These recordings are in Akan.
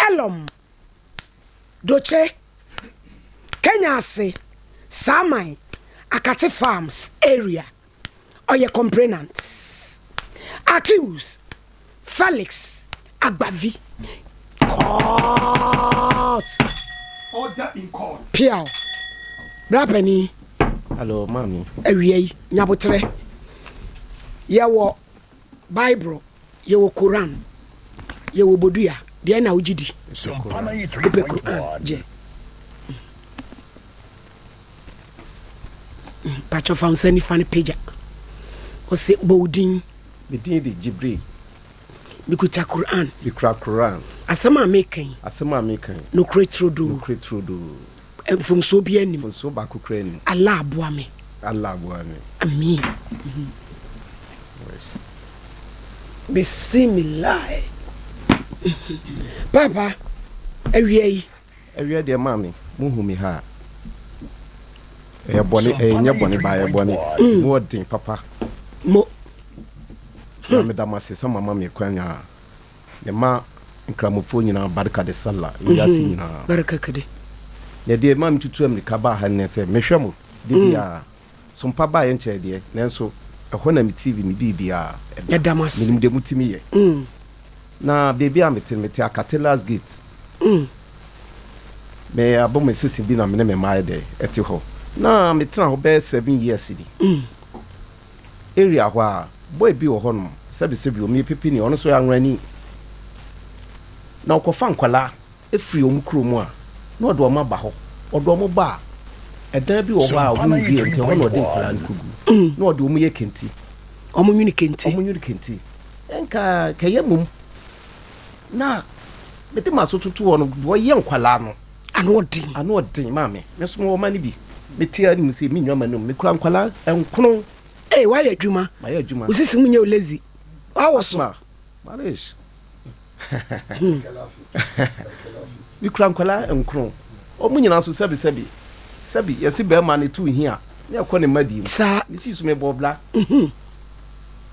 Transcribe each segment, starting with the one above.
Elom, Doche, Kenya ase, Saman, Akate Farms area. Ɔyɛ complainant. Accused, Felix Agbavi. Court. Order in court. Piaw. Bra panin. Hello, maame. Awia yi, nyabotrɛ. Yɛwɔ Bible, yɛwɔ Koran, yɛwɔ Bodua. Deɛ na wogye di? Wopɛ Koran gye. Pakyɛ fa wo nsa nifa no pagya. Ɔse bɔ wo din. Me din de Jibril. Mekuta Qur'aan. Mekura Qur'aan. Asɛm a meka yi. Asɛm a meka yi. Nokorɛ turodoo. Nokorɛ turodoo. Mfomsoɔ biara nnim. Mfomsoɔ baako koraa nnim. Allah aboa me. Allah aboa me. Ameen. Bisimilahi. Paapa, awia yi. Awia deɛ maame, mo hu me ha a, ɛyɛ bɔne, ɛyɛ nyɛ bɔne ba, ɛyɛ bɔne. Emu ɔden papa. Mo. Na meda mo ase sɛ moama me kwan a mema Nkramofoɔ nyinaa Barka de Sallah, ewiase nyinaa. Barka kade. Na deɛ ɛma metutu ammirika baa ha nnɛ sɛ mehwɛ mo da biara. Sompa baeɛ nkyɛɛ deɛ, nanso ɛhɔ na me TV ne biribiara da. Yɛda mo ase. Menim deɛ motumi yɛ. Na baabi a mete no, mete Akate Last Gate. Me abɔ me sisi bi na me ne me mma ayɛ dɛ ɛte hɔ. Na metena hɔ bɛyɛ 7 years ni. Area hɔ a, boy bi wɔ hɔnom, sɛbesɛbe ɔmo yɛ pepeni, ɔno nso yɛ anworani. Na ɔkɔfa nkwadaa firi wɔn kurom a, na ɔde wɔn aba hɔ. Ɔde wɔn ba a, ɛdan bi wɔ hɔ a wɔn nwie nti ɛhɔ na ɔde nkwadaa no kɔgu. Na ɔde wɔn yɛ kente. Wɔn nwene kente. Wɔn nwene kente. Nka kɛyɛ mmom na mede m'aso toto hɔ no, deɛ ɔyɛ nkwadaa no. Ano ɔden. Ano ɔden maame. Me nso mewɔ mma no bi. Mete anim sɛ me nwa m'anum. Mekura nkwadaa 9. Ee, woayɛ adwuma. Mayɛ adwuma. Wo sisi mu nyɛ wo lazy. Woawo so. Asma, Marish. Mekura nkwadaa 9. Wɔn nyinaa nso sɛbi sɛbi. Sɛbi yɛsi bɛrima ne to hi a ne ɛkɔ ne mma di mu. Saa. Mesi so mebɔ bla.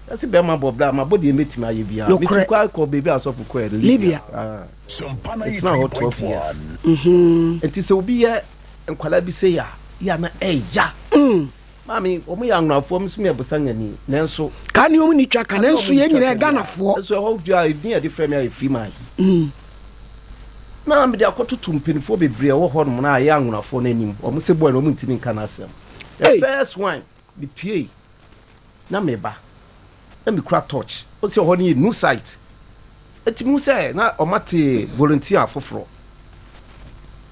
Yɛsi bɛrima bɔ bla, mabɔ deɛ mɛtumi ayɛ biara. Nokorɛ. Metu kɔ akɔ baabi a asɔfo kɔɛ no. Libya. Ah. Metena hɔ 12 years. Nti sɛ obi yɛ nkwadaa bi sɛ a, yɛ a na ɛya. Maame, wɔn yɛ anwonafoɔ, me nso meyɛ bosangani. Nanso. Ka ne wɔn ni twa ka, nanso yɛn nyinaa yɛ Ghanafoɔ. Nso ɛhɔ dwa edin a yɛde frɛ me ayɛ free man. Na mede akɔtoto mpanimfoɔ bebree a ɛwɔ hɔnom na ayɛ anwonafoɔ no anim. Wɔn sɛ boy no wɔn ntumi nka n'asɛm. The first one, mepue na meba na mekura torch. Wɔn sɛ ɛhɔ no yɛ new site. Nti mehu sɛ na wɔn ate volunteer afoforɔ.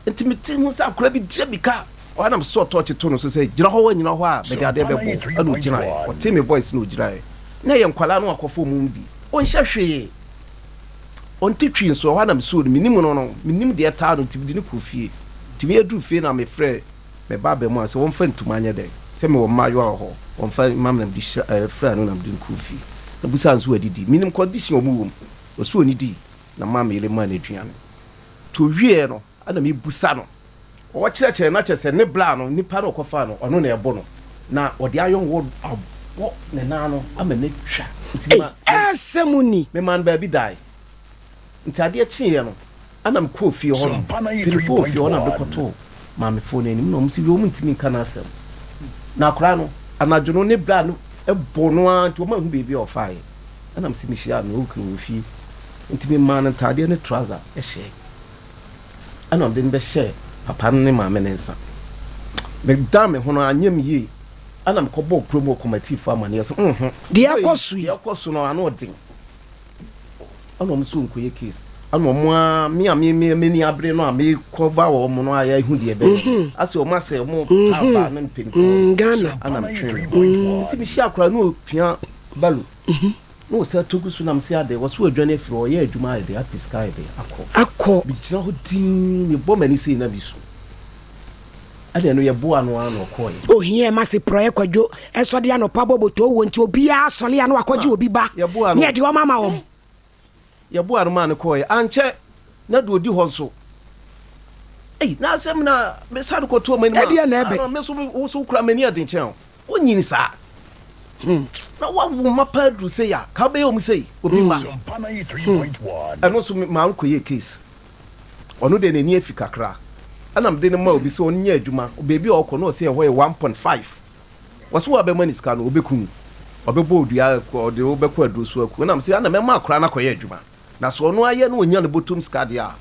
Nti mete hu sɛ akwadaa bi di mirika. Ɔha na mesɔɔ torch to no so sɛ gyina hɔ wɔnyina hɔ a mede adeɛ bɛbɔ. Ɛna ogyinaeɛ. Ɔtee me voice na ogyinaeɛ. Na ɛyɛ nkwadaa no akɔfo mu bi. Ɔnhyɛ hwee. Ɔnte twi nso ɛhɔ na mesɔɔ no. Menim no, menim deɛ ɛtaa no nti mede no kɔɔ fie. Nti meyɛduru fie na mefrɛ me ba abɛmu a sɛ wɔmfa ntoma nyɛ dɛn. Sɛ mewɔ mmaayewa wɔ hɔ. Wɔmfa mma me na mede hyira ɛɛ frɛ no na mede no kɔɔ fie. Na busaa no sɛ wadidi. Menim condition a wɔwɔ mu. Ɔsɛ ɔnidi na maa me yere maa no aduane. Nti owieɛ no ɛna mebusa no. Ɔkyerɛkyerɛ na kyerɛ sɛ ne bra no nipa no ɔkɔfaa no ɔno na ɛbɔ no na ɔde iron rod abɔ ne nan no ama no atwa. Nti Ei, asɛm ni. Memaa no baabi dae. Nti adeɛ kyeeɛ no ɛna mekɔɔ fie hɔ no. Mpanimfoɔ wɔ fie hɔ na mede kɔtoo maamefoɔ no anim na wɔn sɛ wɔn ntumi nka n'asɛm. Na akwadaa no anadwo no ne bra no bɔ no ara nti wɔn anhu baabi a ɔfaeɛ. Ɛna mese mehyiaa no okay wɔ fie. Nti memaa no ntaadeɛ ne trouser hyɛɛ. Ɛna ɔde no bɛhyɛɛ papa no ne maame no nsa. Medan me ho no anyɛ me yie. Ɛna mekɔbɔɔ kurom hɔ kɔmatiifoɔ amanneɛ sɛ nho. Deɛ ɛkɔ so yi. Deɛ ɛkɔ so no ano ɔden. Ɛna wɔn sɛ wɔnkɔyɛ case. Ɛna wɔn a me a me me m'ani abere no a me cover wɔn no a yɛahu deɛ ɛbɛyɛ no. Asɛ wɔn asɛ wɔn pa aba ne mpanimfoɔ no. Ghana. Ɛna metwee me ho. Nti mehyia akwadaa no ɔpia balo. Na ɔsan tɔ gu so nam se adɛn, wɔse wadwane afiri hɔ, ɔyɛ adwuma ayɛ dɛn, apɛ sika ayɛ dɛn akɔ. Akɔ. Megyina hɔ dinn, mebɔ m'ani sei na mesu. Ɛna ɛno yɛboa no ara na ɔkɔeɛ. Ohia ɛma se prɔeɛ kwadwo ɛsɔ de anɔpa bɔ botoo wɔ nti obiara sɔle a na wakɔgye obi ba Yɛboa ne no. yɛde wɔn ama wɔn. Yɛboa no maa no kɔeɛ. Ankyɛ na deɛ ɔdi hɔ nso, ei, na asɛm na mesane kɔtoo m'anim a, Ɛdeɛn na ɛbɛ? ano, me nso, wo nso wokura m'ani aden kyɛn wo. Wonyini saa na woawo mma paa duru sei a, ka wobɛyɛ wɔn sei, obi mma. Ɛno nso maa no kɔyɛɛ case. Ɔno deɛ n'ani afi kakra. Ɛna mede no maa obi sɛ ɔnyɛ adwuma. Baabi a ɔkɔ no ɔse ɛhɔ yɛ 1.5. Wɔse woabɛma no sika no ɔbɛku wo. Ɔbɛbɔ wo dua, ɔde wo bɛkɔ aduro so aku wo. Ɛna mese ana mɛma akwadaa no akɔyɛ adwuma. Na sɛ ɔno ayɛ na ɔnya ne bɔtɔm sika deɛ a,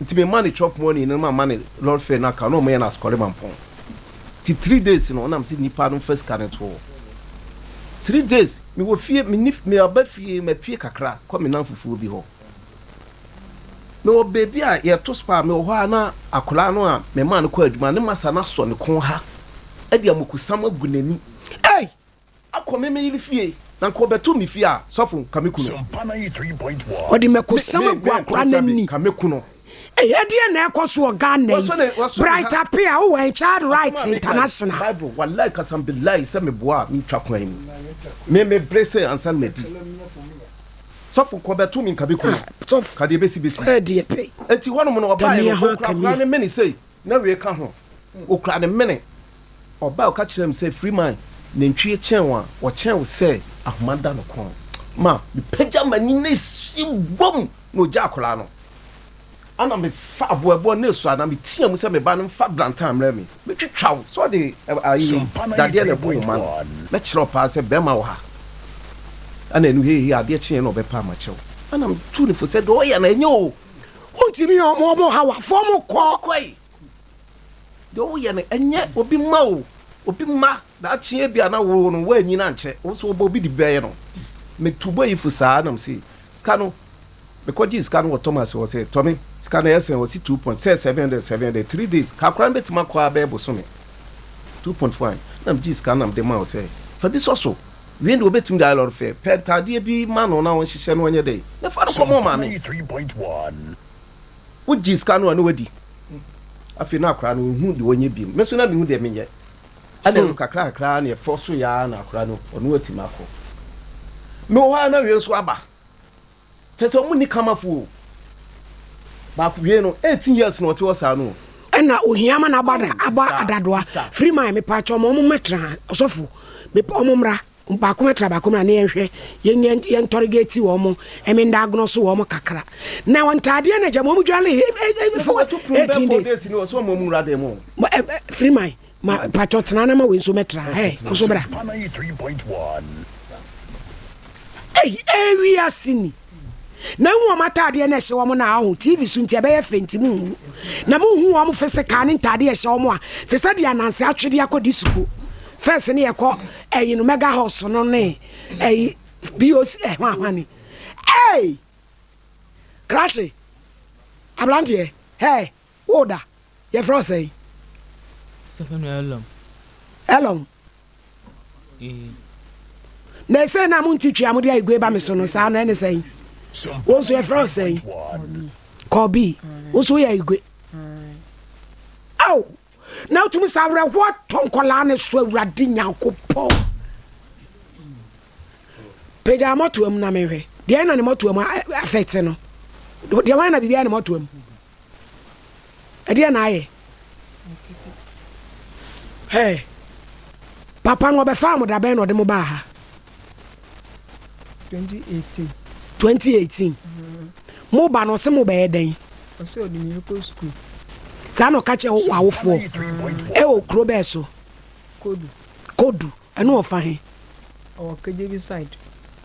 nti mema no chop money no na mama no lorry fare no aka na ɔmo yɛ no asukɔre mampɔn. Nti 3 days no na mese nipa no mfa sika no nto hɔ. 3 days mewɔ fie, menni, maba fie mapue kakra kɔ me namfofoɔ bi hɔ. Mewɔ baabi a yɛto spa, mewɔ hɔ a na akwadaa no a memaa no kɔ adwuma ne masa no asɔ ne kɔn ha de amokusam agu n'ani. Ei! Akɔ me me yere fie, na nka ɔbɛto me fie a, sɔfo, nka mɛku no. Ɔde mɛkosam agu akwadaa no ani. Nka mɛku no. Ei, ɛdeɛn na ɛkɔ so wɔ Ghana yi? Bright Appiah, wowɔ he? Child Right International. Bible, wallahi kasam billahi sɛ meboa a mentwa kwan mu. Me mebre sɛ ansa na madi. Sɔfo kɔ bɛto me nka bɛku no. Sɔfo, Ka deɛ bɛsi bɛsi. ɛdeɛ pɛ. Enti hɔnom no ɔbaeɛ Kamia no, ho ɔkura akamia. akwadaa no mene sei, na wei ka ho. Ɔkura ne mene. Ɔbae ɔka kyerɛɛ me sɛ, Freeman, nantwie kyɛn wo a, ɔkyɛn wo sɛ ahoma da no kɔn. Ma mepagya m'ani na esi bom na ogyaa akwadaa no. Ana mefa aboɛboɔ na esua na metea mu sɛ me ba no mfa blantan mmrɛ me. Metwitwa wo sɛ ɔde ayi dadeɛ na ɛbo wo ma no. Mɛkyerɛ wo paa sɛ bɛrima wɔ ha. Ɛna ɛno hehe adeɛ kyeeɛ na ɔbɛpa amakyɛw. Ɛna metuu no fo sɛ deɛ ɔyɛ no ɛnyɛ o. Wontumi ɔmo ɔmo haw afɔ ɔmo kɔ. Kɔe. Deɛ woyɛ no ɛnyɛ obi mma o. Obi mma daakye ebia na wo no woanyin ankyɛ wo nso wobɔ obi de bɛyɛ no. Metu bɔ yi fo saa na mese sika no mekɔgyee sika no wɔ Thomas hɔ sɛ Tɔme sika no ɛyɛ sɛn ɔse 2 point sɛ 700 700 3 days kakora no bɛtumi akɔ ara bɛyɛ bosome 2.1 na megyee sika no na mede maa wo sɛ fa bi sɔ so wie deɛ wobɛtumi de ayɛ lɔre fɛ pɛ ntaadeɛ bi ma no na ɔnhyehyɛ no ɔnyɛ dɛn na fa no kɔma ɔmaame. Wogye sika no a na wadi. Afei na akwadaa no ɔnhu deɛ ɔnyɛ bio. Me nso na mehu deɛ menyɛ. Ɛna ɛno kakra kakra na ɛfɔ so yɛ ara na akwadaa no ɔno atumi akɔ. Mewɔ hɔ ara na wei nso aba. Kyerɛ sɛ wɔn nni kamafo o. Baako wei no 18 years na ɔte hɔ saa no o. Ɛna ohia ama no aba da aba adadoa. Free man mepaakyɛw ma wɔn mmɛtena ha ɔsɔfo mepɛ wɔn mmra. Baako mɛtra baako mra ne yɛnhwɛ yɛnyɛ yɛntɔregeti wɔn ɛme ndaagno so wɔn kakra na wɔn ntaadeɛ na gyama wɔn dwale for 18 days. Free man ma patɔ tena na ma wei nso mɛtra ɛ nso bra. Ei ewi ase ni na ehu wɔn ataadeɛ na ɛhyɛ wɔn na aho TV so nti ɛbɛyɛ fɛ nti mu nhu na mu hu wɔn physical ne ntaadeɛ ɛhyɛ wɔn a te sɛ deɛ ananse atwedeɛ akɔ disco first ne yɛkɔ ɛyi no mega house no ne ɛyi boc ɛho ahwane ei krakye abranteɛ hɛ woda yɛfrɛ wo sɛn? Sɛfɛ no Elom. Elom. Na ɛsɛ na mo nti twia mo de ayigwe ba me so no saa no ɛne sɛn? Wo nso yɛfrɛ wo sɛn? Kɔbi. Wo nso woyɛ ayigwe. Aw! Na wotumi sɛ awerɛhoɔ tɔ nkɔlaa ne so awurade Nyankopɔn. Pagya mmɔtoa mu na menhwɛ. Deɛ na ne mmɔtoa mu afɛte no. Deɛ wɔn na biribiara ne mmɔtoa mu. Ɛdeɛ na ayɛ. Hey, papa no ɔbɛfaa mo da bɛn na ɔde mo baa ha? 2018. 2018. Mo ba no ɔse mo bɛyɛ dɛn? Ɔse ɔde me bɛkɔ sukuu. Saa na ɔka kyerɛ w'awofoɔ? Ɛwɔ kuro bɛɛ so? Kodu. Kodu. Ɛno ɔfa he? Ɔwɔ Kejebi side.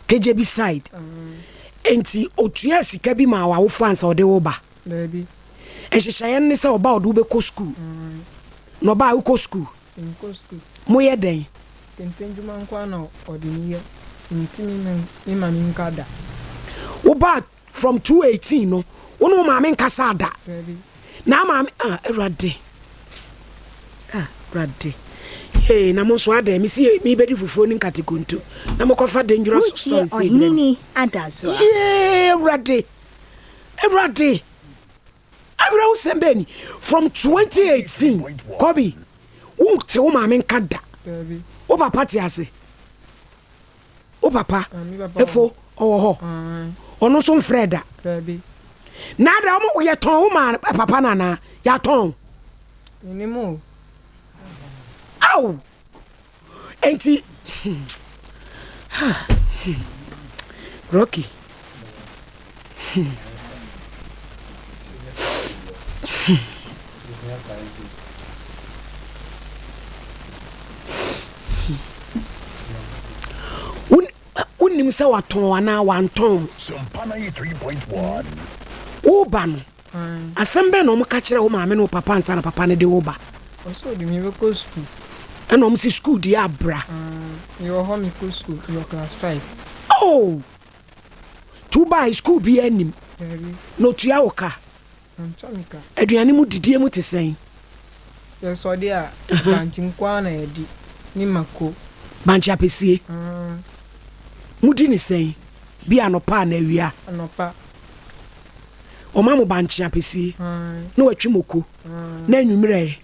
Kejebi side. Enti otuaa sika bi maa w'awofoɔ ansa ɔde wo ba? Daabi. Nhyehyɛeɛ no ne sɛ ɔba a ɔde wo bɛkɔ sukuu. Na ɔba a wokɔ sukuu? Menkɔ sukuu. Moyɛ dɛn? Kente ndwuma nko ara na ɔde me yɛ nti me me maame nka da. Wobaa from 2:18 no, wo ne wo maame nkasaa da? Daabi. Na maame ah Awurade ah Awurade yee na mo nso adɛn mesi mebɛdi fufuo ne nkate konto na mokɔfa dangerous Wotie stories sei brɛ me Ɔhene Adazoa. yee Awurade Awurade awerɛhosɛm bɛɛ ni from 2018 Kobe wonte wo maame nka da Daabi. wo papa te ase wo papa Ah, me papa wɔ efo ɔwɔ hɔ Ae. ɔno nso mfrɛ da Daabi. na ada ɔmo yɛtɔn wo ma papa no anaa yɛatɔn Menim o. Aw! Enti Rocky. Wonim sɛ watɔn anaa wantɔn? Wo ba no, asɛm bɛn na wɔka kyerɛ wo maame ne wo papa ansa na papa no de wo ba? Ɔsɛ ɔde me bɛkɔ sukuu. Ɛna wɔn si sukuu deɛ abra. Mewɔ hɔ mekɔ sukuu, mewɔ class 5. Oh! Nti wobae sukuu biara nnim? Daabi. Na otua wo ka? Ɔntua me ka. Aduane mu didie mu te sɛn? Yɛsɔ deɛ a, bankye nko ara na yɛdi, ne mako. Bankye apɛsie? Modi ne sɛn? Bi anɔpa anaa awia? Anɔpa. Ɔma mo bankye apɛsie? Na watwi moko? Na anwummerɛ?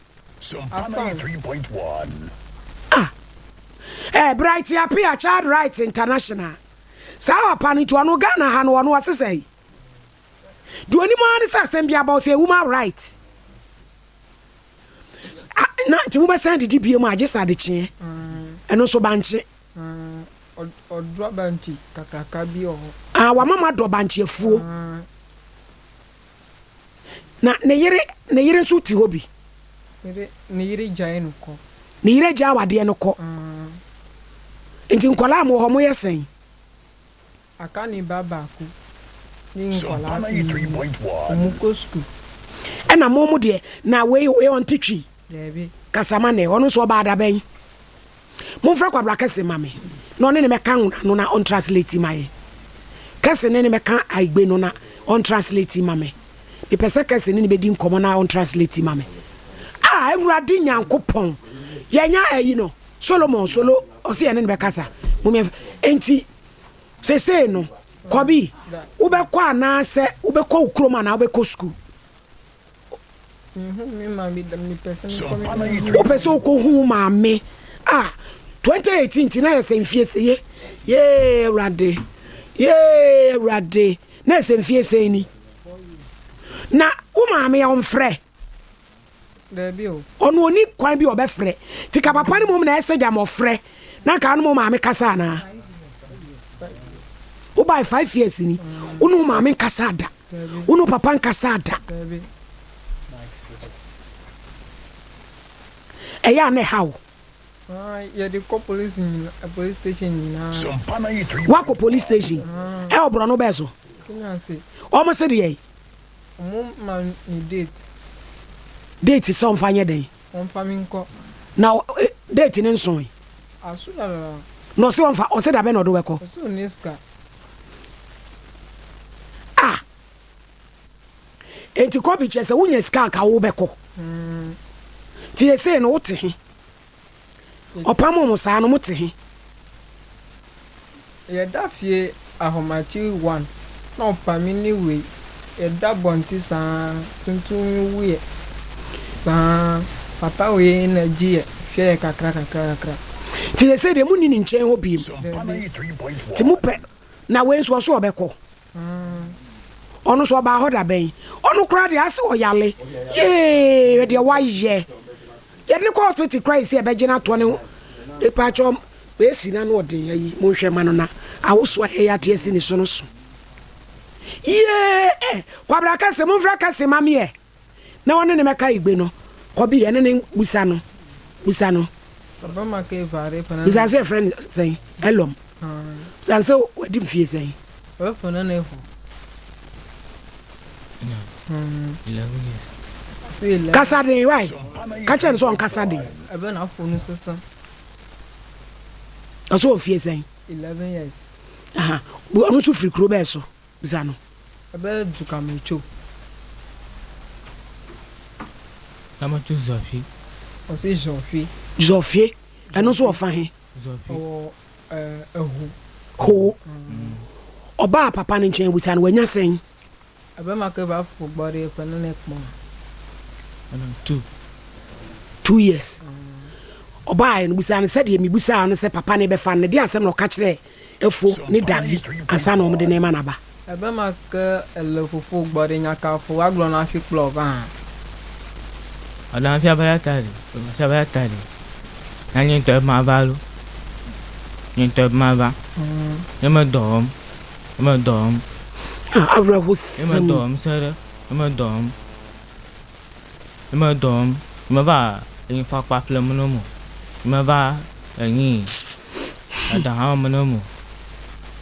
Asan. Ah! Eh, Bright Appiah, Child Rights International. Saa papa no nti ɔno Ghana ha no ɔno ɔse sɛn? Deɛ onim ara ne sɛ asɛm bi aba ɔsɛ human right. Ah, na nti mobɛsan didi bie mu agye sɛ adekyeɛ. Ɛno nso bankye. Ɔdɔ bankye kakraka bi wɔ hɔ. Ah, wama mo adɔ bankye afuo. Na ne yere, ne yere nso te hɔ bi. Ne yere gyae no kɔ. Ne yere gyae awadeɛ no kɔ. Nti nkwadaa a mowɔ hɔ moyɛ sɛn? Aka ne ba baako ne nkwadaa mmienu. Wɔkɔ sukuu. Ɛna mo mo deɛ na wei wei ɔnte twi. Daabi. Kasama nɛ ɔno nso ɔbaa da bɛn? Momfrɛ Kwabra Kɛse ma me na ɔne ne mɛka nwona no na ɔntranslate ma yɛ. Kɛse ne ne mɛka Aigbe no na ɔntranslate ma me. Mepɛ sɛ Kɛse ne ne bɛdi nkɔmmɔ na ɔntranslate ma me. Ah, Awurade Nyankopɔn, yɛnya ayi no, Solomon, Solo, ɔse yɛne no bɛkasa. Momyɛmfa, enti, sesei no, Kɔbi, wobɛkɔ anaasɛ wobɛkɔ wo kurom anaa wobɛkɔ sukuu? Wopɛ sɛ wokɔhu wo maame a 2018 nti na yɛ sɛ mfie sɛ ye yee awurade yee awurade na yɛ sɛ mfie sɛn ni na wo maame yɛ ɔmfrɛ ɔno ɔni kwan bi ɔbɛfrɛ nti ka papa no mmom na ɛsɛ gyama ɔfrɛ na nka ɔno mo maame kasa anaa wobae 5 years ni wo ne wo maame nkasa da Wo ne wo papa nkasaa da. Ɛyɛ a na ɛha wo. Yɛde kɔ police nyina police station nyinaa. Woakɔ police station ɛwɔ borɔno bɛɛ so? Wɔn se deɛ? Wɔn ma me date. Date sɛ wɔmfa nyɛ dɛn? Wɔmfa me nkɔ. Na date ne nsoe? Aso dada. Na ɔse wɔmfa ɔse dabɛn na ɔde wo bɛkɔ? Ɔse ɔnni sika. Ah! Enti kɔbi kyerɛ sɛ wonya sika anka wobɛkɔ. Nti yɛsei no wote he? Ɔpam mo saa no mote he? Yɛda fie ahomakye one na ɔpa me ne wei yɛda bɔnte saa tuntum yi wuiɛ saa papa wei na gye yɛ hwɛ yɛ kakra kakra kakra. Nti yɛsei deɛ monni ne nkyɛn hɔ biem. Dabi. Nti mopɛ Na wei nso ɔso ɔbɛkɔ. Ɔno nso ɔbaa hɔ da bɛn? Ɔno koraa deɛ ase ɔyale. Yee hwɛ deɛ wayɛ. Yɛde no kɔ hospital koraa yɛsi ɛbɛgye no atoɔ ne ho. Epakyɛ esi na no ɔden ayi monhwɛ ma no na awoso a yɛyɛ ate asi ne so no so. Yee eh kwabra kɛse momfrɛ kɛse ma me ɛ. Na ɔne no mɛka igbe no kɔ bi ɛne ne busa no busa no busa sɛ yɛfrɛ no sɛn ɛlɔm busa sɛ wadi mfie sɛn. Kasa den wai ka kyerɛ no sɛ ɔnkasa den. Ɔsɛ wɔ mfie sɛn. Ɔno nso firi kuro bɛɛ so. Bisa no. Ɛbɛyɛ du kametwo. Kametwo zɔhwe. Ɔse zɔhwe. Zɔhwe. Ɛno nso ɔfa he? Zɔhwe. Ɔwɔ ɛɛ ɛho. Ho. Ɔbaa papa no nkyɛn bisa no wanya sɛn? Ɛbɛma ke va fo gbɔ ɖe ƒe nene kpɔn. Ɛna tu. 2 years. Ɔbaaɛ no bisa no sɛdeɛ mebisaa no sɛ papa no bɛfa no no, deɛ asɛm na ɔka kyerɛɛ Efo ne Davi ansa na wɔde no rema n'aba. Ebema ke ele fofo gbɔ ɖe nya ka fo wa gblɔ na fi kplɔ va hã. Ɔdan fia baya tari, fia baya tari. Na nye ŋutɔ ma va lo. Nye ŋutɔ ma va. Ne me dɔ wɔm, ne me dɔ wɔm. Ah, awerɛhosɛm. Ne me dɔ wɔm sɛ ɖe, ne me dɔ wɔm. Nye me dɔ wɔm, nye meva enyi fɔkpa ƒlem ne mo, nye meva enyi eɖa hã wɔm ne mo.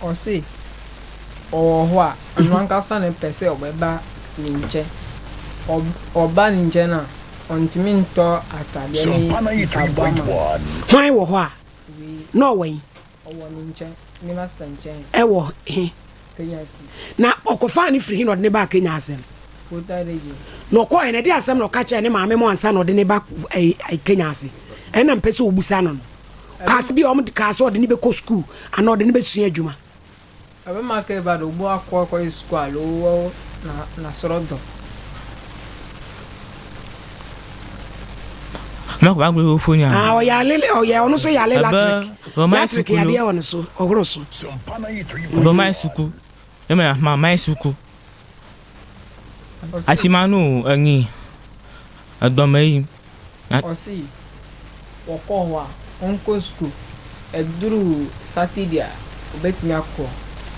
Ɔse ɔwɔ hɔ a, ɔno ankasa na ɛpɛ sɛ ɔbɛba ne nkyɛn. Ɔba ne nkyɛn a, ɔntumi ntɔ atadeɛ ne mpaboa ma no. Hwan wɔ hɔ a na ɔwɔ he? Ɔwɔ ne nkyɛn, ne master nkyɛn. Ɛwɔ he? Kenya ase. Na ɔkɔfaa no firi he na ɔde no baa Kenya ase no? Volta region. Na ɔkɔɔɛ no, ɛdeɛn asɛm na ɔka kyerɛɛ ne maame mo ansa na ɔde no ba Kenya ase? Ɛno na mepɛ sɛ ɔbusa no no. Kaa sɛ bi a wɔn kaa sɛ ɔde no bɛkɔ sukuu anaa ɔde no bɛsua adwuma. Ɛbɛma kɛ ba do bo akɔ akɔyɛ sukuu alo wɔ na nasɔrɔ dɔ. Ah, ɔyɛ ale, ɔyɛ ɔno nso yɛ ale latrik. Latrik yɛ adeɛ wɔ ne so, ɔhoro so. Ebe mai suku, eme ma mai suku. Asi ma no enyi edɔ me yi. Ɔse wɔkɔ hɔ a ɔnkɔ sukuu, ɛduru Saturday a ɔbɛtumi akɔ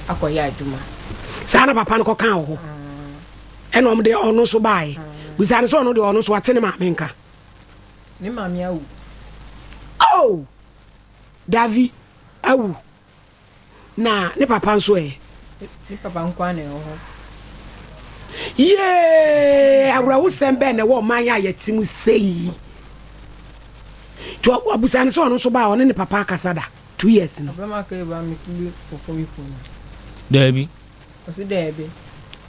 akɔyɛ adwuma. Saa na papa no kɔkaa wɔ hɔ. Ɛna wɔn de ɔno nso baeɛ. Bisa no sɛ ɔno deɛ ɔno nso wate ne maame nka. Ne maame awu. Oh! Davi awu. Na ne papa nso ɛ? Ne papa nko ara na ɛwɔ hɔ. Yee! Awerɛhosɛm bɛn na ɛwɔ ɔman a yɛte mu sei yi? Nti ɔbusa no sɛ ɔno nso baa ɔne ne papa akasa da 2 years no. Ɔbɛma ka eba mi kuli ofo mi fo no. Daabi. Ɔsi daabi.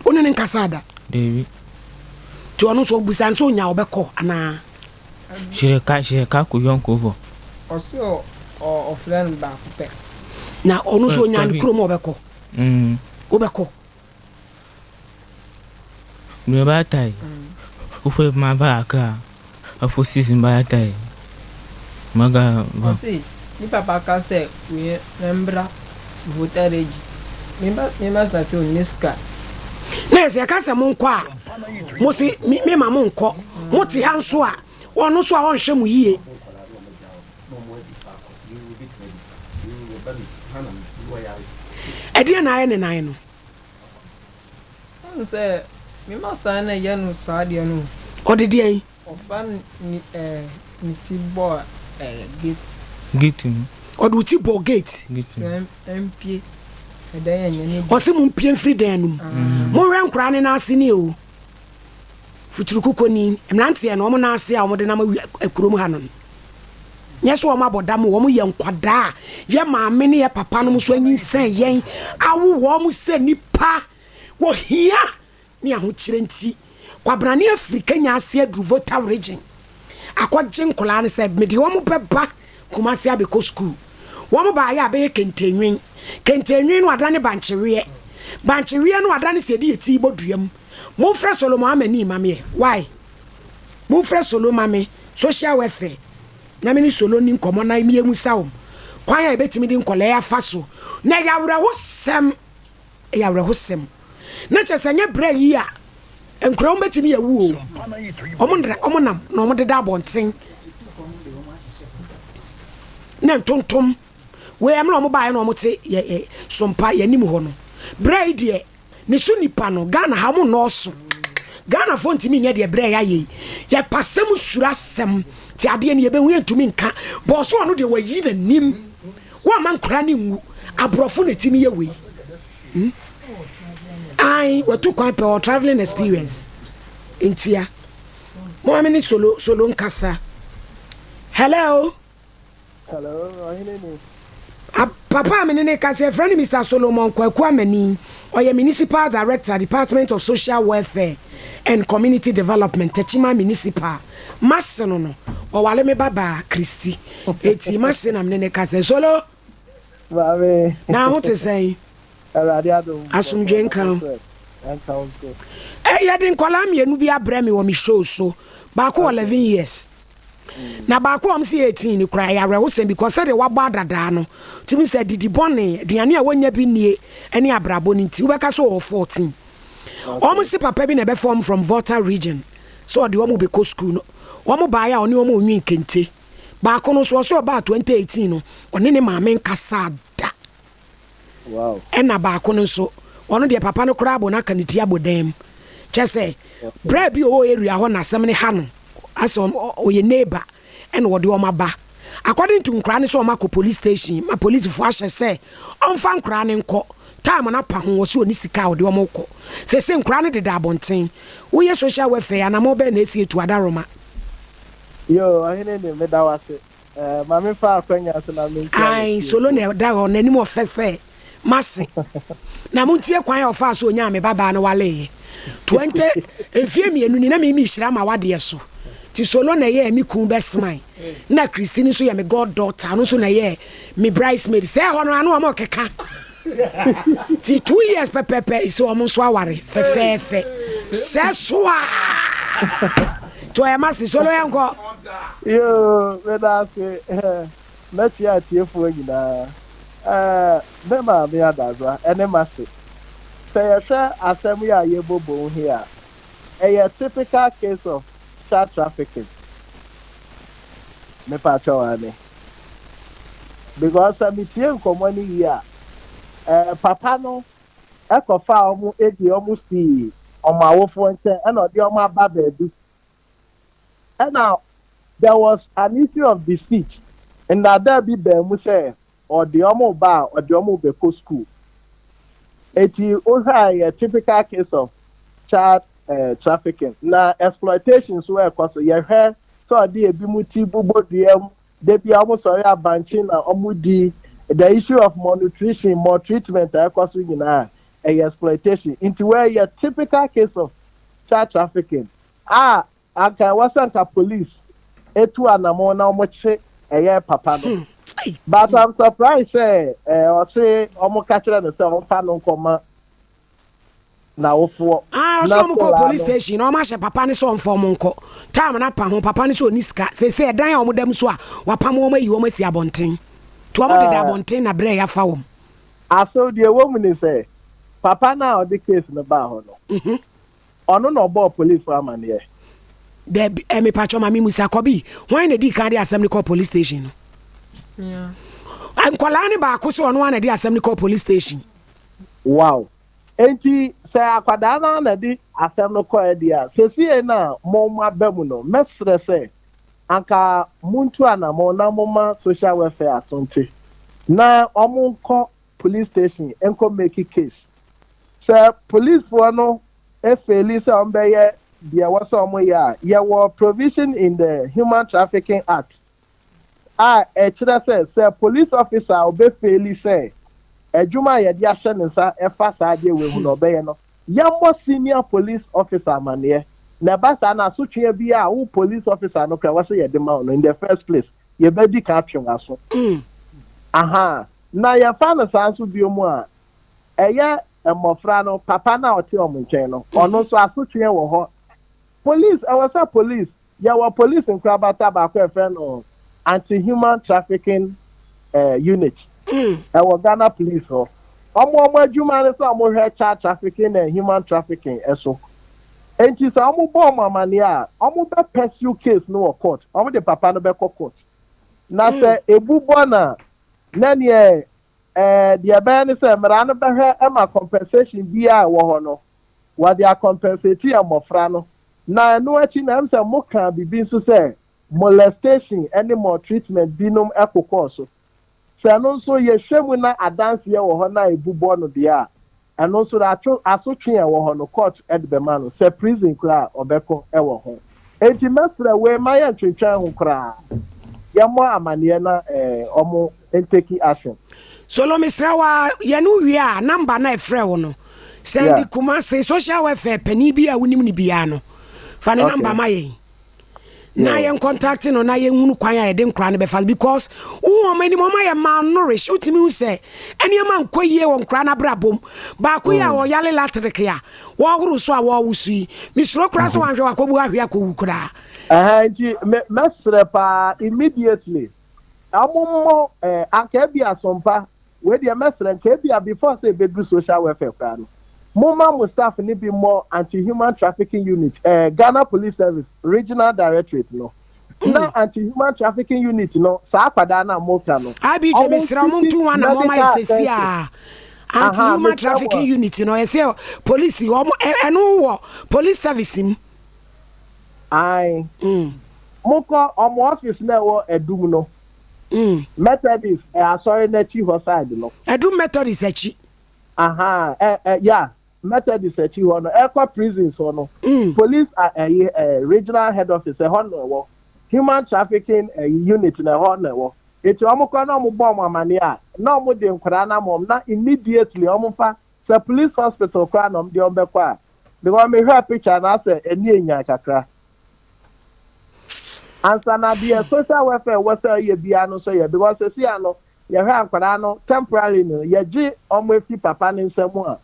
Wo ne ne nkasaa da? Daabi. Nti ɔno nso ɔbusa no sɛ onya ɔbɛkɔ anaa? Hyereka hyereka ko yɔnko vɔ. Ɔsi ɔ ɔfrɛ no baako pɛ. Na ɔno nso onya ne kurom ɔbɛkɔ? Mm. Wobɛkɔ? Mɛ ba ta yi. Wofo ma ba aka. Afo season ba ta yi. Maga ba. Ɔsi ne papa ka sɛ wei na mbra Volta Region. Me ba me master sɛ ɔnni sika. Na ɛsɛ yɛka sɛ monkɔ a, mo se me me ma monkɔ. Mote ha nso a, ɔno nso a ɔnhwɛ mo yie. Ɛdeɛn na ayɛ ne nan no? Ɔhu sɛ me master na ɛyɛ no saa deɛ no. Ɔde deɛn? Ɔfa ne ɛɛ ne ti bɔ ɛɛ gate. Gate no. Ɔde wo ti bɔ gate. Gate no. Sɛ ɛmpie ɛdan ɛnyɛ ne deɛ. Ɔse mo mpie mfiri dan no mu. Monhwɛ nkoraa no nan ase nie o. Futuru kukoni, mmeranteɛ no wɔn nan ase a wɔde nam kurom ha no no. Nyɛ sɛ wɔn abɔ dam o, wɔn yɛ nkwadaa a yɛ maame ne yɛ papa nom nso anyinsɛn yɛn awo wɔn sɛ nipa. Wɔhia ne ahokyerɛ nti, Kwabrane afiri Kenya ase aduru Volta Region akɔgye nkwadaa no sɛ mede wɔn bɛba Kumasi abɛkɔ sukuu. Wɔn baeɛ a bɛyɛ kentenwen. Kentenwen no adane bankyeweɛ. Bankyeweɛ no adane sɛ yɛde yɛ ti bɔ dua mu. Momfrɛ Solomon Amani ma me ɛ. Why? Momfrɛ Solo ma me, social welfare, na me ne Solo nni nkɔmmɔ na yɛmmisa wɔn kwan a yɛbɛtumi de nkwadaa yi afa so. Na ɛyɛ awerɛhosɛm. Ɛyɛ awerɛhosɛm. Na kyerɛ sɛ ɛnyɛ berɛ yi a nkura wɔn bɛtumi awu o. Wɔn ndra wɔn nam na wɔn deda abɔnten. Na ntontom wei ɛmɛ wɔn baeɛ na wɔn te yɛ yɛ sompa yɛ anim hɔ no. Berɛ yi deɛ ne so nipa no Ghana ha wɔn nnɔɔso. Ghanafoɔ ntumi nyɛ deɛ berɛ yɛ ayɛ yi. Yɛpɛ asɛm suro asɛm. Te adeɛ no yɛbɛhu yɛntumi nka. Bɔɔso ɔno deɛ wayi n'anim. Woamma nkwadaa no nwu. Aborɔfo na ɛtumi yɛ wei. Hmm? Ae, watu kwan pɛ, ɔwɔ travelling experience. Ntia. Moma me ne Solo, Solo nkasa. Hello? Hello, ɔhene ni. A, papa a me ne ne kasa yɛfrɛ no Mr. Solomon Kwaku Amani. Ɔyɛ Municipal Director, Department of Social Welfare and Community Development, Techiman Municipal. Mase no no, ɔwale me babaa, Christy. Eti mase na me ne ne kasa. Solo! Maame. Na ho te sɛn? Awurade adom. Asomdwe nka wo. Nka wo nso. Eh, yɛde nkwadaa mmienu bi abrɛ me wɔ me show so. Baako wɔ 11 years. Na baako a wɔn si 18 no koraa ɛyɛ awerɛhosɛm because sɛdeɛ wabɔ adadaa no, tumi sɛ didi bɔne, aduane a wɔnya bi nnie ne abrabɔ no nti, wobɛka sɛ ɔwɔ 14. Wɔn si papa bi na ɛbɛfa wɔn from Volta region sɛ ɔde wɔn bɛkɔ school no. Wɔn baeɛ a ɔne wɔn onwin kente. Baako no nso ɔsɛ ɔbaa 2018 no, ɔne ne maame nkasaa da. Wow. Ɛna baako no nso, ɔno deɛ papa no koraa abɔ no aka ne ti abɔ dan mu. Kyɛ sɛ, berɛ bi ɔwɔ area hɔ na asɛm no ha no. Asɛ ɔyɛ neighbor ɛna ɔde wɔn aba. According to nkoraa no sɛ wɔn akɔ police station ma policefoɔ ahyɛ sɛ ɔmfa nkoraa no nkɔ. Time no apa ho ɔse ɔni sika a ɔde wɔn rekɔ. Sese nkoraa no deda abɔnten. Woyɛ social welfare anamɔ bɛn na esi etu Adaroma? Yoo ɔhene nim meda wo ase. Eh, ma me fa akwanya so na menkyia Ae, Solo w'atiefoɔ. na ɛda hɔ, n'anim ɔfɛ sɛ m'ase. Na montie kwan a ɔfaa so onyaa me babaa no waleeɛ. 20, mfeɛ mmienu ni na me mehyira m'awadeɛ so. Nti Solo na ɛyɛɛ me kun best man. Na Christine nso yɛ me god daughter, ɔno nso na ɛyɛɛ me bridesmaid. Sɛ ɛhɔ no ano wɔn keka. Nti 2 years pɛpɛpɛ sɛ wɔn nso aware fɛfɛɛfɛ. Sɛ so a! Nti ɔyɛ m'ase. Solo yɛnkɔ. Yoo, meda ase. Mɛkyia atiefoɔ nyinaa. Eh, me maame Adaza ne m'ase. Sɛ yɛhwɛ asɛm yi a yɛbobom he a, ɛyɛ typical case of child trafficking. Mepakyɛw aane. Because sɛ metie nkɔmmɔ no yie a, eh, papa no kɔfaa wɔn de wɔn fii wɔn awofoɔ nkyɛn ɛna ɔde wɔn aba baabi. Ɛna there was an issue of deceit. Nnaadaa bi baa mu sɛ ɔde wɔn ba a ɔde wɔn bɛkɔ school. Eti wohwɛ a ɛyɛ typical case of child trafficking. Na exploitation nso ɛkɔ so. Yɛhwɛ sɛ ɔde ebi mu ti bobɔ dua mu, da bi a wɔn sɔre abankye na wɔn di the issue of malnutrition, maltreatment a ɛkɔ so nyinaa ɛyɛ exploitation. Nti wɔyɛ typical case of child trafficking a anka ɛwɔ sɛ nka police etu anamɔ na wɔn kye ɛyɛ papa no. But I'm surprised sɛ ɔse wɔn ka kyerɛ no sɛ ɔmfa no nkɔma n'awofoɔ. Ah, ɔsɛ Na ɔmo kɔ still police ano. station na ɔmo ahyɛ papa ne sɛ ɔmfa ɔmo nkɔ. Time na pa ho papa ne sɛ ɔni sika. Sese ɛdan a ɔmo da mu so a wapam wɔn ayi wɔn asi abɔnten. Nti ɔmo deda abɔnten na brɛ yafa wɔn. Asew deɛ ɛwɔ mu ne sɛ papa no a ɔde case no baa hɔ no, ɔno na ɔbɔɔ police fo amanneɛ. Dabi, mepakyɛ ma me musa kɔbi. Hwan na di kan de asɛm no kɔ police station no? Mia. Nkɔlaa ne baako sɛ ɔno ara na de asɛm no kɔ police station. Wow. Enti sɛ akwadaa no ara na de asɛm no kɔɛ deɛ a, sesie no a mo mo aba mu no, mɛsrɛ sɛ anka montu anammɔn na momma social welfare aso nte na ɔmo nkɔ police station nkɔ make case. Sɛ policefoɔ no efail sɛ ɔmo bɛyɛ deɛ ɛwɔ sɛ ɔmo yɛ a, yɛwɔ provision in the Human Trafficking Act a ɛkyerɛ sɛ sɛ police officer a ɔbɛfail sɛ adwuma a yɛde ahyɛ ne nsa ɛfa saa adeɛ wei ho na ɔbɛyɛ no, yɛmmɔ senior police officer amanneɛ. Na ɛba saa na asotwea bi a wo police officer no kora wɔ sɛ yɛde ma wo no, in the first place yɛbɛdi ka atwe w'aso. Aha na yɛfa no saa nso bio mu a, ɛyɛ mmɔfra no papa no a ɔte ɔmo nkyɛn no, ɔno nso asotwea wɔ hɔ. Police ɛwɔ sɛ police yɛwɔ police nkorabata baako a yɛfrɛ no anti-human trafficking unit ɛwɔ Ghana Police hɔ. Ɔmo adwuma ne sɛ ɔmo hwɛ child trafficking and human trafficking ɛso. Nti sɛ ɔmo bɔ ɔmo amaneɛ a, ɔmo bɛ pursue case no wɔ court. Ɔmo de papa no bɛkɔ court na sɛ ebu bɔ na na neɛ deɛ ɛbɛyɛ ne sɛ mmara no bɛhwɛ ɛma compensation biara a ɛwɔ hɔ no wɔde acompensate yɛ mmɔfra no. Na ɛno akyi na ɛm sɛ mo ka biribi nso sɛ molestation ɛne maltreatment binom ɛkokɔɔ so. Sɛ ɛno nso yɛhwɛ mu na adanseɛ wɔ hɔ na ebu bɔ no deɛ a, ɛno nso atwo asotwe a ɛwɔ hɔ no court ɛde bɛma no sɛ prison koraa a ɔbɛkɔ ɛwɔ ho. Eti mɛsrɛ wei ma yɛ ntwentwɛn ho koraa, yɛmmɔ amanneɛ na ɔmo ntake action. Solo, mesrɛ wa yɛne wie a number na ɛfrɛ wo no send. Kumase social welfare panin bi a wonim no biara no, fa ne number ma yɛn na yɛn contact no na yɛnhunu kwan a yɛde nkora no bɛfa, because wohu ɔma anim, ɔma yɛ malnourish. Wotumi hu sɛ nneɛma nkɔ yie wɔ nkora no abrabom. Baako yi a ɔyale latrek a wɔhoro so a wɔwo so yi, mesuro koraa sɛ wanhwɛ wakɔbu ahwe akɔwu koraa. Ɛhɛn, nti mɛsrɛ paa, immediately ɔmo mmɔ anka ebi asompa wei deɛ, mɛsrɛ nka ebi a before sɛ ebeduru social welfare koraa no, momma mo staff ne bi mmɔ anti-human trafficking unit, Ghana Police Service Regional Directorate no, na anti-human trafficking unit no saa akwadaa no a moka no Abj ɔmo mesrɛ ɔmo ntiti nto ho anamɔ ma yɛ medical sɛsi attention. a anti-human mesrɛ mo trafficking a unit no ɛsɛ police ɔmo ɛno wɔ police service mu. Ae. Mokɔ ɔmo office no a ɛwɔ Adum no, Methodist asɔre no akyi hɔ side no. Adum Methodist akyi. Ahaa, ɛ ɛ yeah, Methodist akyi hɔ no, ɛkɔ prisons hɔ no, police a ɛyi ɛ regional head office ɛhɔ na ɛwɔ, human trafficking ɛyi unit no ɛhɔ na ɛwɔ. Eti ɔmo kɔ na ɔmo bɔ ɔmo amaneɛ a, na ɔmo de nkwadaa no ama ɔmo na immediately ɔmo fa sɛ police hospital koraa na ɔmo de ɔmo bɛkɔ a, because me hwɛɛ picture no asɛ ani enyan kakra. Ansa na deɛ social welfare wɔ sɛ ɔyɛ biara no nso yɛ because sɛsi ano yɛhwɛ a nkwadaa no temporarily no yɛgye wɔn efi papa ne nsa mu a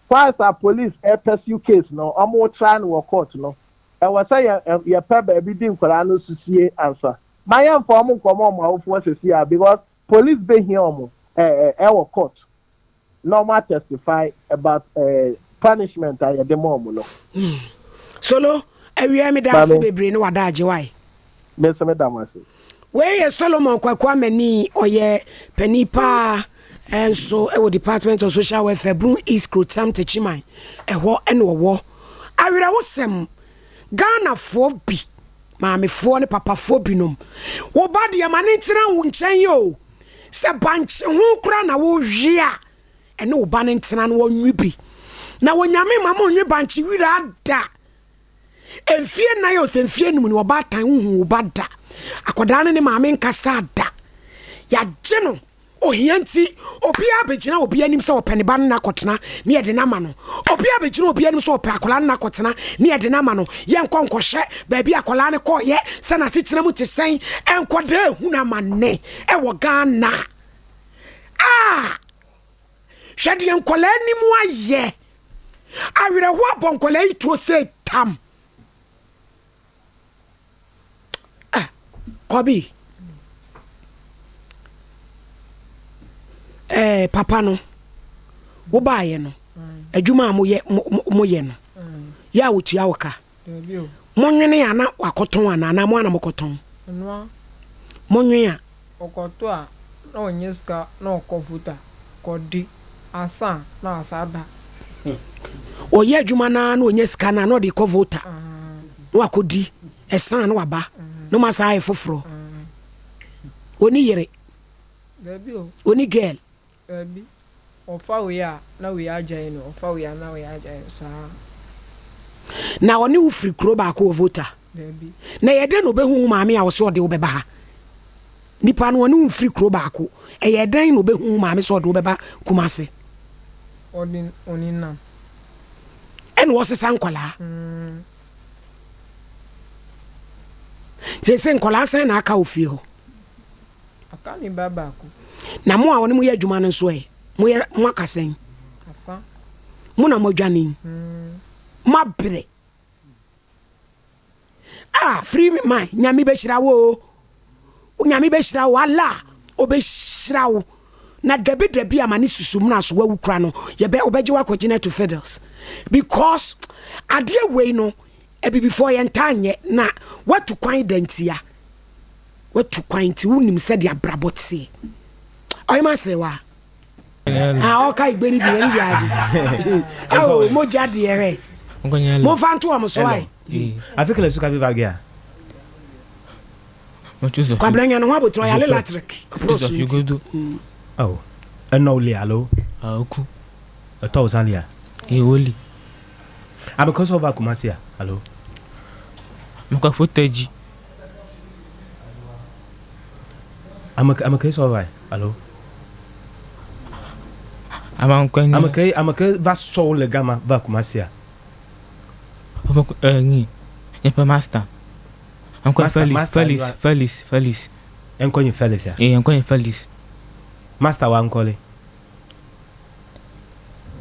whilst a police pursue case no wɔn try no wɔ court no ɛwɔ sɛ yɛ yɛpɛ baabi di nkwadaa no so sie ansa ma yɛmfa wɔn nkɔmɔ wɔn awofoɔ sɛsi a because police behia wɔn ɛɛ ɛwɔ court na ɔmo atestify about eh, punishment a yɛde ma ɔmo no. Solo, awia meda ase bebree ne w'adagye wae. Me nso meda mo ase. Wei yɛ Solomon Kwaku Amani, ɔyɛ panin paa nso wɔ Department of Social Welfare, Brun East Kurotam Techiman, ɛhɔ na ɔwɔ. Awerɛhosɛm, Ghanafoɔ bi, maamefoɔ ne papafoɔ binom, wo ba deɛ ma ne ntena wo nkyɛn o, Sɛ bankye ho koraa na wowe a, ɛne wo ba no ntena na wɔnwe bi. Na Onyame mma monwe bankye wira da. Mfie nnan o sɛ mfie num ni ɔbaatan wohu wo ba da. Akwadaa ne ne maame nkasaa da. Yɛagye no ohia nti obiara bɛgyina obi anim sɛ ɔpɛ ne ba no na akɔtena ne yɛde no ama no. Obiara bɛgyina obi anim sɛ ɔpɛ akwadaa no na akɔtena ne yɛde no ama no. Yɛnkɔ nkɔhwɛ baabi akwadaa no kɔɔyɛ sɛ n'asetena mu te sɛn. Nkwadaa ehunu amanne wɔ Ghana. Ah! Hwɛ deɛ nkwadaa anim ayɛ. Awerɛhoɔ abɔ nkwadaa yi tuo sɛ tam. Ah, Kɔbi. Eh, papa no, wobaeɛ no, adwuma a moyɛ moyɛ no, yɛ a wotua wo ka. Monwene a na wakɔtɔn anaa anaa mo a na mokɔtɔn? Monwen a. Ɔkɔtɔ a na ɔnyɛ sika na ɔkɔ vota kɔdi ansa na wasan aba. Ɔyɛ adwuma no ara na ɔnya sika no a na ɔde kɔ vota na wakɔdi ɛsan na waba na ɔma san ayɛ foforɔ. Ɔni yere? Ɔni girl? Dabi. Ɔfa wei a na wei agyae no, ɔfa wei a na wei agyae no, saa. Na ɔne wo firi kuro baako wɔ Volta? Dabi. Na ɛyɛ dɛn na ɔbɛhu wo maame a ɔsɛ ɔde wo bɛba ha? Nipa no ɔne wo mfiri kuro baako, ɛyɛ dɛn na ɔbɛhu wo maame sɛ ɔde wo bɛba Kumasi? Ɔde ɔnenam. Ɛna ɔsesa nkwadaa? Mm. Seesei nkwadaa sɛn na aka wɔ fie hɔ? Aka ne ba baako. Na mo a ɔne mo yɛ adwuma no nso ɛ, moyɛ moaka sɛn? Asa. Mo na moadwane yi. Moabrɛ. Ah, free me mind. Nyame bɛhyira wo o. Nyame bɛhyira wo. Allah, ɔbɛhyira wo. Na dabi dabi ama ne susu mena so wawu kora no, yɛbɛ ɔbɛgye wo akɔgyina to fiddles. Because adeɛ wei no, abibifoɔ yɛntaa nyɛ na watu kwan da ntia. Watu kwan nti wonim sɛdeɛ abrabɔ teɛ. Ɔyɛ ma sɛ wa. Ah, ɔka igbe ni bi n'ani gye agye. Awo mogya deɛ hwɛ. Momfa nto wɔn so ae. Afi kele su kafi vage a. Kwabena nya ne ho abotire ɔyale latrik ɔporɔ so nti. Awo ɛnɔ wo li alo. Oku. Ɛtɔ wo san li a. Ee wo li. Ame kɔsɔ va Kumasi a alo. Mekɔ fotagyi. Ame ame ke sɔ va alo. Ame ŋkɔe nye. Ame ke ame ke va sɔ wo le gama va Kumasi a. Woƒe ŋkɔe nye nye ƒe master. Eŋkɔe Felix Felix Felix Felix. Eŋkɔ nye Felix a. Ee eŋkɔ nye Felix. Master wa ŋkɔ le.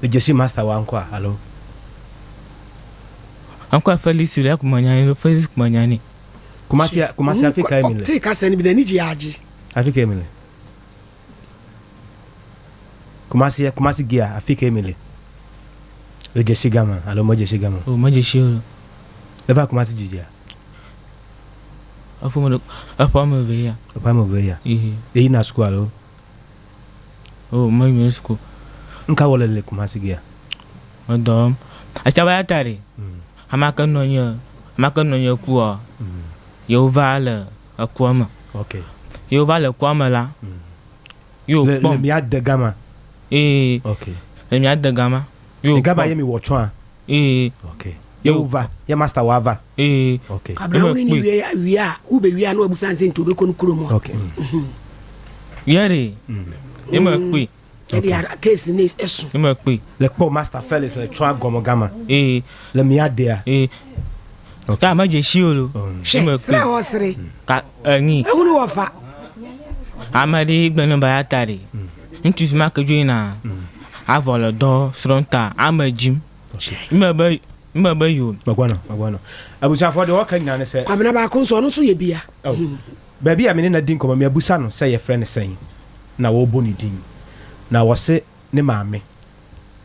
Edzesi master wa ŋkɔa alo? Ŋkɔa Felix le ekumenya ni Felix kumenya ni. Kumasi Kumasi afi ka mi le. Ɔte kasa ni bi n'ani gye agye. Afi ka mi le. Kumasi Kumasi gia afi ka mi le. Edzesi gama alo mo dzesi gama. O mo dzesi o. Eva Kumasi dzidzi a. Efo mo eƒe ame eve ya. Eƒe ame eve ya. Eyi na suku alo? Oh, mo yi suku. Nka wole le Kumasi gea? Me dɔ wɔm. Etsa ba ya ta ɖe. Ame ke nɔ nye, ame ke nɔ nye kua. Yewo va le ekua me. Ok. Yewo va le ekua me la, yewo Le kpɔm. le mia de gama. Ee. Ok. Le mia de gama. Yewo Gama kpɔm. ye mi wɔ tsɔa. Ee. Ok. Yewo va, ye master wa va. Ee. Ok. Kwabena wo ne ne wie wie a wobɛwie a na wabusa no sɛ nti wobɛkɔ no kurom a. Ok. Yɛ de. Ye me kpɔe. Ɛde a case ne ɛso. Ye me kpɔe. Le kpɔ master Felix le tsɔa gɔmɔ gama. Ee. Le mia dea. Ee. Ok. Ta me dze si o lo. Hwɛ, Ye me sere a kpɔe. ɔsere. Ka enyi. Ehunu wɔfa. Ame ɖe gbe ne ba ya ta ɖe. Ŋutsu si ma ke dzo yina avɔ le dɔ srɔ̃ ta ame dzim. Me be me be yo. Magua no, magua no. Abusuafoɔ deɛ wɔka nyinaa ne sɛ. Kwabena baako nso ɔno nso yɛ bia. Oh. Baabi a me ne no adi nkɔmmɔ, meabusa no sɛ yɛfrɛ no sɛn na wɔbɔ ne din. Na wɔse ne maame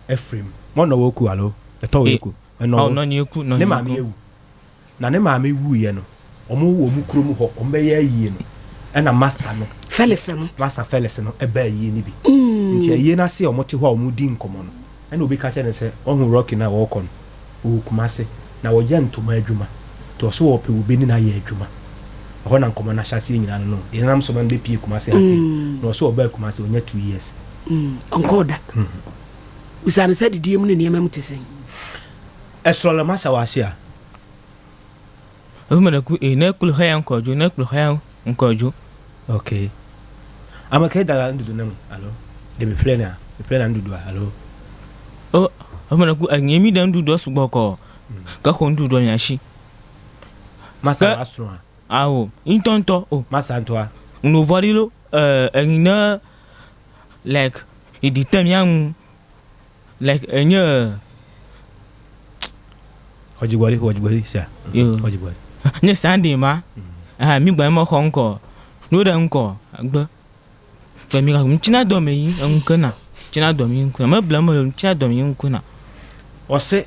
afiri mu. Mɔ nɔ wɔ ku alo ɛtɔ wɔ eku. Ɛnɔ Oh, nɔ ni eku, nɔ ne ni maame eku. awu. Na ne maame wuiɛ no, wɔn wɔ wɔn kurom hɔ, wɔn bɛyɛ ayie no, ɛna master no, Felix no. Master Felix no baa ayie no bi. Nti ayie no ase a wɔte hɔ a wɔredi nkɔmmɔ no, ɛna obi ka kyerɛɛ no sɛ, Wahu Rocky no a ɔrekɔ no, ɔwɔ Kumasi, na ɔyɛ ntoma adwuma, nti ɔse ɔrepɛ obi ne no ayɛ adwuma. Ɛhɔ na nkɔmmɔ no ahyɛaseɛ nyinaa no no, deɛ ɛnam so ma no bɛpue Kumasi ha sei. Na ɔse ɔbaa Kumasi, ɔnya 2 years. Ɔnkɔɔ da. Bisa no sɛ adidie mu ne nneɛma mu te sɛn. Esrɔ̃ le Masa wɔ asia. Eƒe ɖe ku e ne kplu xeya ŋkɔ dzo ne kplu xeya ŋkɔ dzo. Ok. Ame kae dana nuɖuɖu na mi alo ɖe mi ƒlena mi ƒlena nuɖuɖua alo? O eƒe ɖe ku enye mi ɖe nuɖuɖua sugbɔ kɔ ke xɔ nuɖuɖua mia shi. Masa Ke wa srɔ̃a? Awo ŋutɔŋutɔ o. Masa ŋutɔa? Nu vɔɖi lo e enyi ne like eɖi te mia ŋu like enye. Xɔdzigbɔɖi xɔdzigbɔɖi sia. Yo. Xɔdzigbɔɖi. Ne Sunday ma, aha mi gba me xɔ ŋkɔ. No ɖe ŋkɔ gbe. Gbe mi ga ŋutina dɔ me yi enu ke na. Ŋutina dɔ me yi ŋku na. Me ble me ŋutina dɔ me yi ŋku na. Ɔse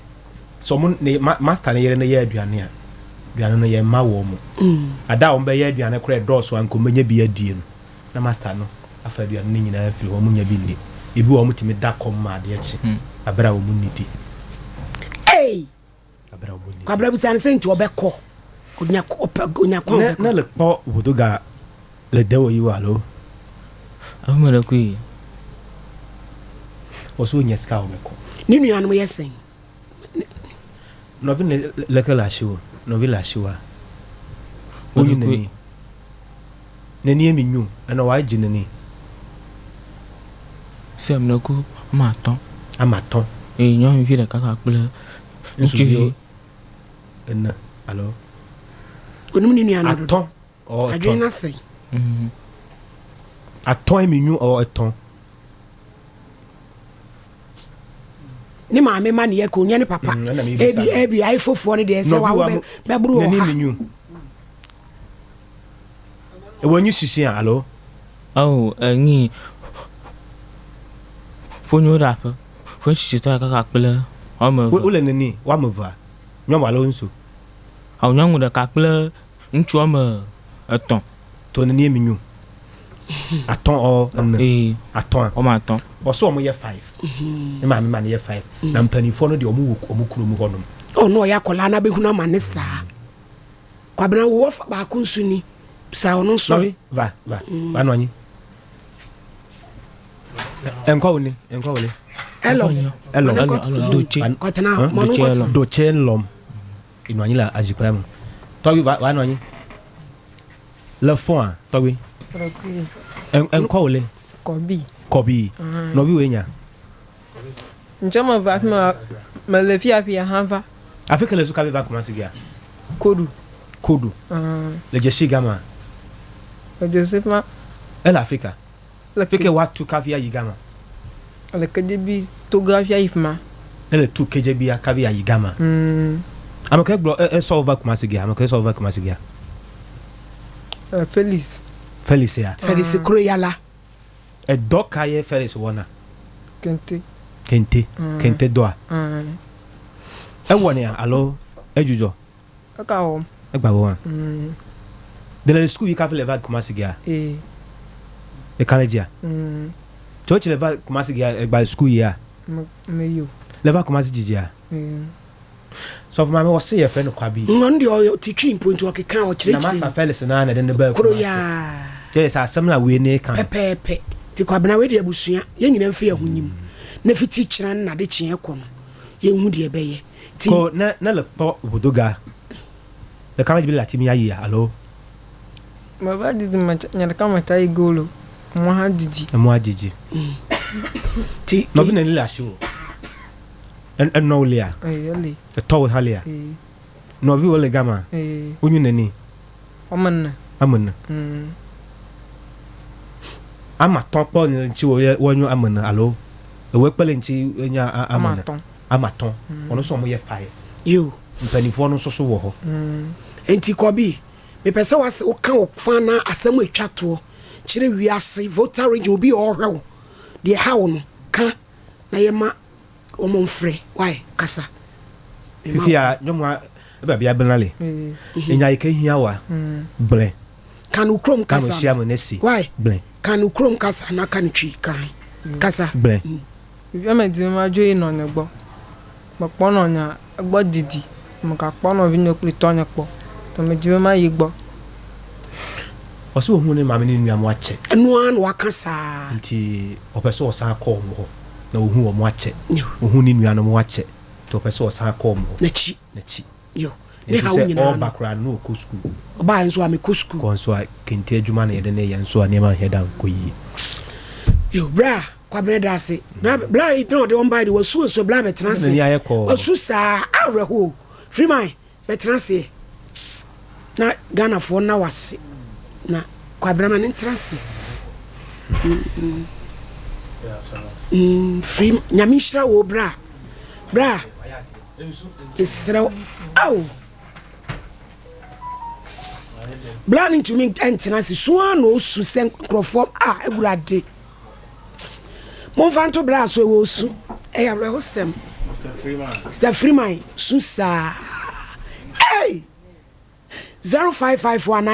sɛ ɔmo ne ma master ne yere no yɛ aduane a, aduane no yɛ mma wɔn mo. Ada a wɔn bɛyɛ aduane koraa ɛdɔɔso a nka wɔn bɛnya bi adie no, na master no afa aduane no nyinaa afiri hɔ, wɔn nnya bi nni. Ebi wɔ hɔ a wɔtumi da kɔm ma adeɛ kye aberɛ a wɔn nnidi. Ei! Aberɛ a wɔn nnidi. Kwabena bisa no sɛ nti ɔbɛkɔ? Onya ɔpɛ onya kwan Ne ɔbɛkɔ. ne le kpɔ ʋudoga le dewɔ yi wa alo? Afi me ɖe kui. Wɔ so nya sika a wɔbɛkɔ. Ne nuanom yɛ sɛn? Nɔvi ne leke le asiwò? Nɔvi le asiwòa? Wonyi neni? Nenie mi nyo? Enɔ wa edzi neni? Se mle ku ame atɔ̃. Ame atɔ̃. Eye nyɔnuvi ɖeka kpakple ŋutsuvi ene alo? Onim ne nuanom dodo. Atɔ̃ or etɔ̃. Adwene no asɛe. Atɔ̃ mi nyo or etɔ̃. Ne maame ma ne yɛ ka onya ne papa. Mm, ɛna mebisa Ebi no. ebi ayefofoɔ no deɛ sɛ Nɔvi wawo wa bɛ mo bɛboro wɔ nani ha. mi nyo. Ewɔ nyi sisi a alo? Ao enyi fonyo ɖe aƒe. Fo tsitsitɔ ɖeka kpakple woame eve. Wole neni? Woame evea? Nyɔnu alo ŋutsu? Ao nyɔnu ɖeka kple ŋutsu woame etɔ̃. To nenie mi nyo? Atɔ̃ or ene? Ee. Atɔ̃a? Woame atɔ̃. Ɔse ɔmo yɛ five. Ne maame ma no yɛ five. Na mpanimfoɔ no deɛ ɔmo wɔ ɔmo kurom hɔ nom. Ɔno ɔyɛ akwadaa na abɛhunu amane saa. Kwabena wo wɔfa baako nso ni. Bisa ɔno nso. Nɔvi va va va nɔ anyi. Ɛnkɔ wo ni ɛnkɔ wo ni. Ɛlɔ. Ɛlɔ. Doche. Kɔtena mɔnu kɔtena. Doche ŋlɔm. Enɔ anyi le azikpea me. Tɔgbi va va nɔ anyi. Le fɔa tɔgbi. Ɛnkɔ wo le. Kɔbi. Kɔbi. Nɔvi woe nya. Ŋtsɛ me va afi ma mele fi hafi hã va. Afi ke le zu kavi va Kumasi gea? Kodu. Kodu. Le dzesi gama. Le dzesi ma. Ele Afrika. Le Fi ke woatu kavi ayi gama. Le kedzebi togo hafi ayi fi ma. Ele tu kedzebi kavi ayi gama. Ame ke gblɔ esɔ wo va Kumasi gea? Ame ke sɔ wo va Kumasi gea? Felix. Felix ya. Felix kuro yala. Edɔ ka ye Felix wɔna? Kente. Kente. Kente dɔa. Ewɔnɛa alo edzudzɔ? Eka wɔm. Egba wɔa. De le suku yi kafi le va Kumasi gea? Ee. Eka le dzia? Tso tsi le va Kumasi gea egba le suku yia? Me me yi o. Le va Kumasi dzidzia? Ee. Sɔfo maame wɔse yɛfrɛ no Kwabi. Ɔno deɛ ɔyɛ ɔte Twi mpo nti ɔkeka ɔkyerɛkyerɛ Na Masa Felix no ara na ɛde no baa Kuro Kumasi. yaa. Kyerɛ sɛ asɛm no a wei ne ka no. Pɛpɛɛpɛ. Nti Kwabena wei deɛ abusua yɛn nyinaa mfi ahonim na fiti kyena ne n'adekyeɛ kɔ no yɛnhu deɛ ɛbɛyɛ. Nti. Ko ne ne le kpɔ ʋudoga le kama dzi be le ati mía yia alo? Meva didi me nye ɖeka me ta yi golo emɔ hã didi. Emɔ adidi. Ti. Nɔvi neni le asiwò? Enɔwò lia? Ee, eli. Etɔwò hã lia? Ee. Nɔviwò le gama? Ee. Wonyu neni? Wɔme ene. Ame ene. Mm. Ame atɔ̃ kpɔ le ŋutiwò ye wonyo ame ene alo ewoe kpe le ŋuti nye ame ene? Ame atɔ̃. Wɔn nso wɔn yɛ five. Yo. Mpanimfoɔ no nso so wɔ hɔ. Enti Kɔbi, mepɛ sɛ wase woka wo fa na asɛm a etwa toɔ kyerɛ wiase, Volta region, obi a ɔrehwɛ wo, deɛ ɛha wo no, ka na yɛma wɔn mfrɛ. Wai, kasa. Mema wo Fifi a nyɔnua ebia bena le. Enya yi ke hiã wa gblɔe. Ka no kurom Ame kasa sia no. ame nesi Wai, gblɔe. ka no kurom kasa na ka no Twi. Ka, kasa. Gblɔe. Fifia medi be madzo yi nɔnye gbɔ. Mekpɔ nɔnyea egbɔ didi. Megakpɔ nɔvinye kple tɔnye kpɔ. Ta medi be mayi egbɔ. Ɔse ohuu ne maame ne ne nua mo akyɛ. Ɛno ara na waka saa. Nti ɔpɛ sɛ ɔsan kɔ wɔn hɔ. Na ohuu wɔn akyɛ. Ohuu ne nuanom akyɛ. Nti ɔpɛ sɛ ɔsan kɔ wɔn hɔ. N'akyi. N'akyi. Yo, ne Nti haw sɛ nyinaa ɔreba no. koraa no na ɔkɔ sukuu. Ɔbaeɛ nso a mekɔ sukuu. Kɔ nso a kente adwuma na yɛde no yɛ nso a nneɛma nhɛ da nkɔ yie. Yo, bra Kwabena da ase. Bra bra yi na ɔde wɔn bae de wasu asu bra bɛtena ase. N'ani ayɛ kɔɔ. Wasu saa awerɛhoɔ o. Freeman bɛtena aseɛ na Ghanafoɔ nna wase na Kwabena ma ne ntena ase. Mm, free Nyame nhyira wo bra. Bra. Mesrɛ wo. Ao. Bra no ntumi ntena ase. Su ara na osu sɛ nkurɔfoɔ a awurade. Momfa nto bra so ɛwɔ osu. Ɛyɛ awerɛhosɛm. Mr. Freeman su saa. Hey! 0554